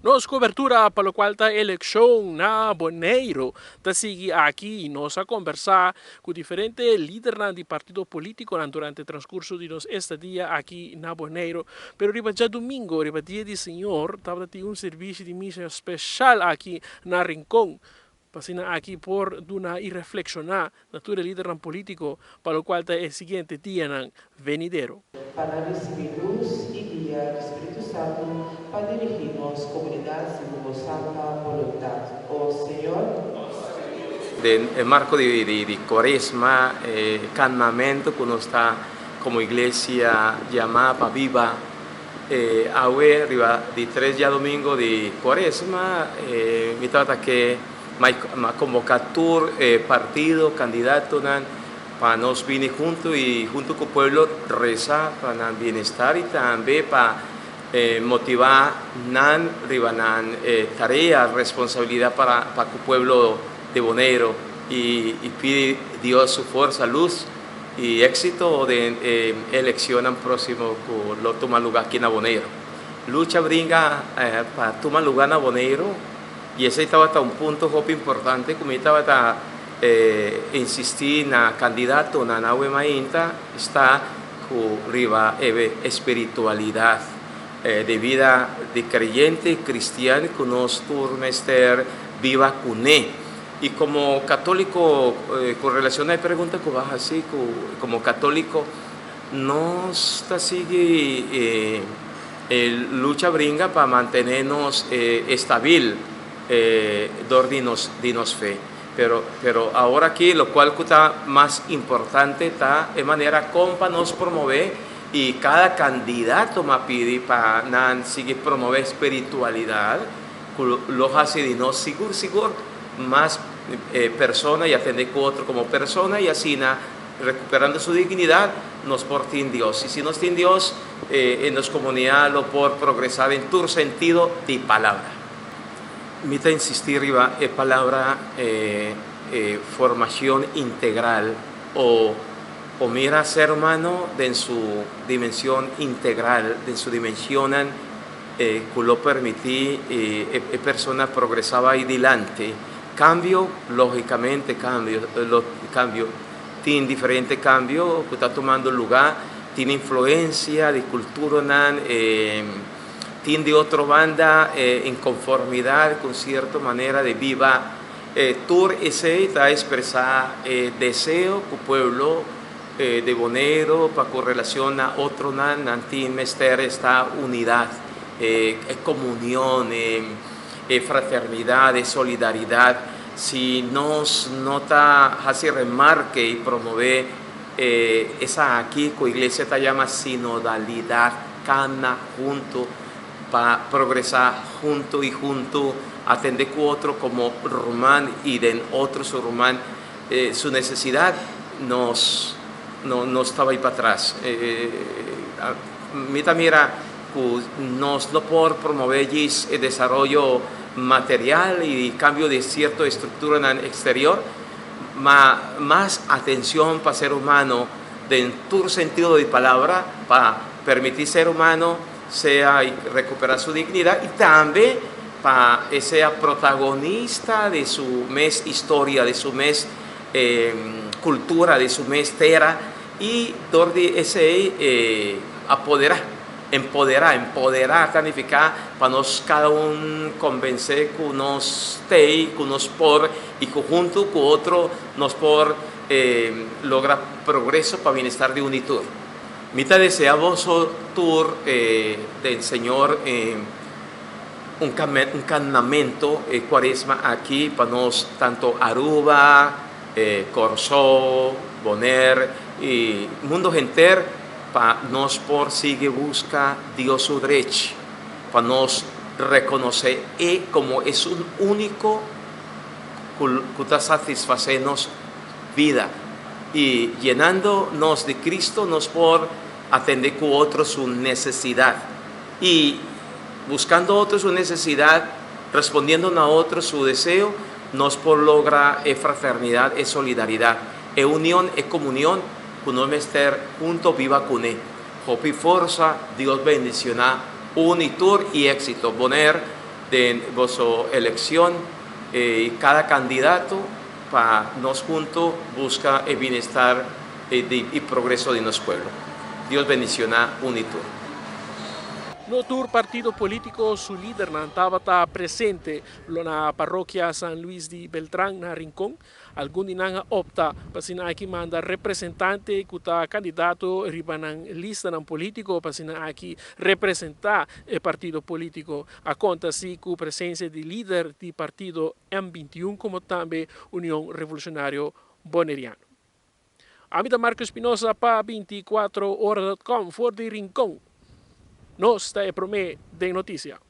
Nos cobertura pa locual ta eleccion na Boneiro ta sigui aki. Nos a conversa cu diferente lidernan di partido politiconan durante transcurso di nos estadia aki na Boneiro. Pero riba djadomingo, riba Dia di Señor, tabata tin un servicio di misa special aki na Rincon. Pa asina aki por duna y reflexiona na tur e lidernan politico pa locual ta e siguiente dianan venidero. Pa nan risibí lus i guia di Spiritu Santu pa dirigí nos komunidat segun bo santa boluntat. O Señor. Den e marco di Cuaresma, e kanmamentu ku nos ta komo iglesia yamá pa biba awe riba di tres djadomingo di Cuaresma, mi tabata ke konvoká tur e partido, kandidatonan, Pa nos bini huntu y huntu cu pueblo reza pa nan bienestar y tambe pa motiva nan riba nan tarea, responsabilidad pa cu pueblo de Boneiro y pidi Dios su forsa, luz y exito den e eleccionnan proximo cu lo tuma lugar aki na Boneiro. Lucha bringa pa tuma lugar na Boneiro y esey tabata un punto hopi importante cu mi tabata Insistí na kandidatonan awe mainta sta ku riba e espiritualidat di bida di kreyente kristian ku nos tur mester biba kuné. I komo katóliko, ku relashon na e pregunta ku bo a hasi, ku komo katóliko nos ta sigui e lucha bringa pa mantené nos estabil dor di nos fe. Pero, pero awor aki locual cu ta mas importante ta e manera con pa nos promove y cada candidato ma pidi pa nan sigui promove spiritualidad cu lo haci di nos sigur sigur mas persona y atende cu otro como persona y asina recuperando su dignidad nos por tin Dios y si nos tin Dios e nos comunidad lo por progresa den tur sentido di palabra. Mi ta insistí riba e palabra formacion integral o o mira ser humano den su dimension integral, den su dimensionnan cu lo permiti e persona progresa bay dilanti. Cambio, logicamente cambio, lo cambio, tin diferente cambio cu ta tumando lugar, tin influencia di culturanan. Tin di otro banda e inconformidad cu cierto manera di biba. Tur esey ta expresa e deseo cu pueblo di Boneiru pa cu relacion na otronan nan tin mester esta unidad, e comunion, e fraternidad, e solidaridad. Si nos no ta haci remarke y promove esaki cu iglesia ta yama sinodalidad, Cana hunto pa progresá hunto y hunto atendé cu otro como ruman y den otro su ruman su necesidad nos no nos ta bay patras. Mi ta mira cu nos no por promove djis e desaroyo material y cambio di cierto estructuranan exterior, ma mas atencion pa ser humano den tur sentido di palabra pa permití ser humano sea y recuperá su dignidad y tambe pa e sea protagonista di su mes historia, di su mes cultura, di su mes tera y dor di esey e apoderá, empoderá, empoderá ta nifica pa nos cada un convence cu nos tey, cu nos por y cu hunto cu otro nos por E logra progreso pa bienestar di uni tur. Mi ta desea boso tur den Señor un un kanamento e cuaresma aki pa nos tanto Aruba, Corsou, Bonaire y mundo henter pa nos por sigui busca Dios su drechi, pa nos reconoce E como esun unico ku ta satisfasé nos bida. I yenando nos di Cristo nos por atendé ku otro su nesesidat. I buskando otro su nesesidat, respondiendo na otro su deseo, nos por logra e fraternidat, e solidaridat, e union, e komunion ku nos mester hunto biba kuné. Hopi forsa, Dios bendishoná uni tur i éksito. Bonaire. Den boso eleccion y cada candidato pa nos hunto busca e bienestar y progreso di nos pueblo. Dios bendiciona un y tur. No tur partido politico su lidernan tabata presente na parokia San Luis di Beltrán na Rincon. Algun di nan a opta pa asina aki manda representante ku ta kandidato riba nan listanan polítiko pa asina aki representá e partido polítiko. A konta si ku presensia di lider di partido M 21 komo tambe Union Revolushonario Boneriano. Ami ta Marco Espinosa pa 24ora.com for di Rincon. Nos ta e promé den notisia.